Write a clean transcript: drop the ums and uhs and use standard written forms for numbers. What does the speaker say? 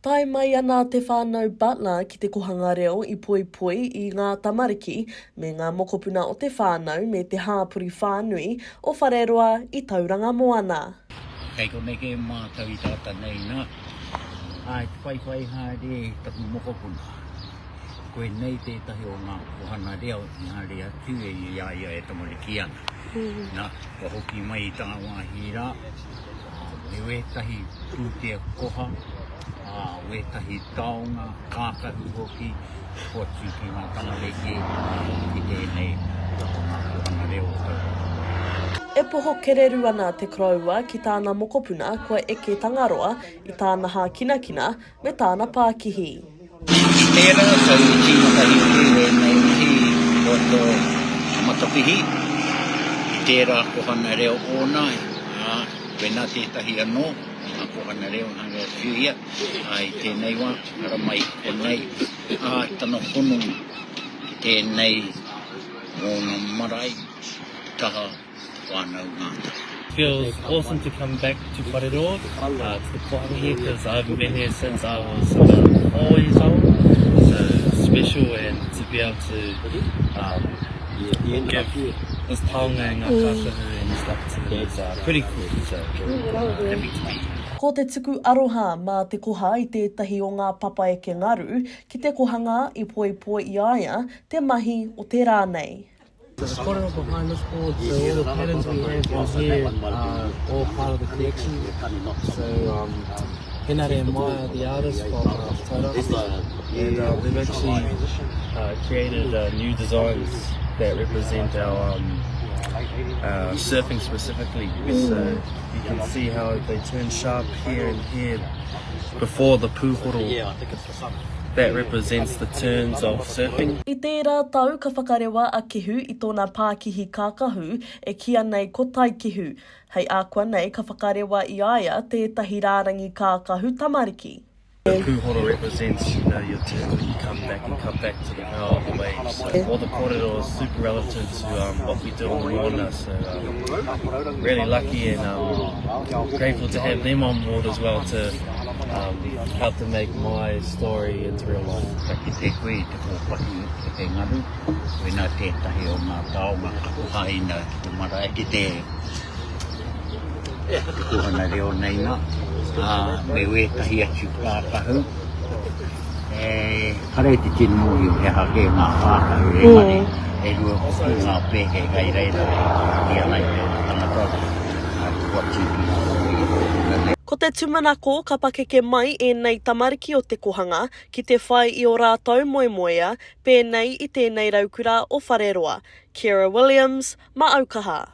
Tae mai ana te whānau Butler ki te kohanga reo i poipoi i ngā tamariki me ngā mokopuna o te whānau me te hāpori whānui o Whareroa i Tauranga Moana. Kei konei kē mātou i tata nei nā, ā, te whaiwhai haere taku mokopuna. Koinei tētahi o ngā kohanga reo i haere atu i a ia e tamariki ana. Nā, kua hoki mai i tāwāhi rā, me wētahi pūtea koha, ā, wētahi taonga, kākahu hoki, hoatu ki ngā tamariki ki tēnei o ngā kohanga reo o Tauranga Moana. E poho kereru ana te koroua ki tāna mokopuna kua eke Tangaroa i tāna hākinakina me tāna pākihi. I tērā tau i tīmatahi ake ēnei mahi i roto a Matapihi, i tērā kohana reo ōna, ā, wēnā tētahi anō i ngā kohana reo i haere atu ia, ā, i tēnei wā, haramai ki konei, ā, tana hononga ki tēnei ōna marae, taha whānau ngātahi. Feels awesome to come back to Whareroa, uh, to the kohanga here, because I haven't been here since I was about four years old. So special and to be able to um, give this taonga and ngā kākahu and stuff to them is uh, pretty cool. So uh, happy to be here. Ko te tuku aroha mā te koha i tētahi o ngā papa eke ngaru ki te kohanga i poipoi i a ia te mahi o te rā nei. So the korero behind this board, so all the patterns we have on here are all part of the collection. So um, Henare and Maya, the artists from uh, Tauranga, and uh, we've actually uh, created uh, new designs that represent our um, uh, surfing specifically. So you can see how they turn sharp here and here before the pūhoro. That represents the turns of surfing. I tērā tau ka whakarewa a Kehu i tōna pākihi kākahu e kīia nei ko Taikehu. Hei ākuanei ka whakarewa i a ia tētahi rārangi kākahu tamariki. The pūhoro represents, you know, your turn when you come back and cut back to the power of the waves. So all the kōrero is super relative to um, what we do on the moana. So um, really lucky and um, grateful to have them on board as well to um, help to make my story into real life. Ka kite koe i te kōpahi o te ngaru, koinā tētahi o ngā taonga ka kohaina ki te marae, ki te, te kōhanga reo nei nā, ā, me wētahi atu kākahu. E, kare te tino mōhio he aha kē ngā kākahu engari e rua hoki ngā pēke kai reira e kī ana i te tangata, ā, te wati ki ngā kōrero nei. Ko te tumanako ka pakeke mai ēnei tamariki o te kohanga ki te whai i o rātou moemoea pēnei i tēnei raukura o Whareroa. Ciara Williams, Maaukaha.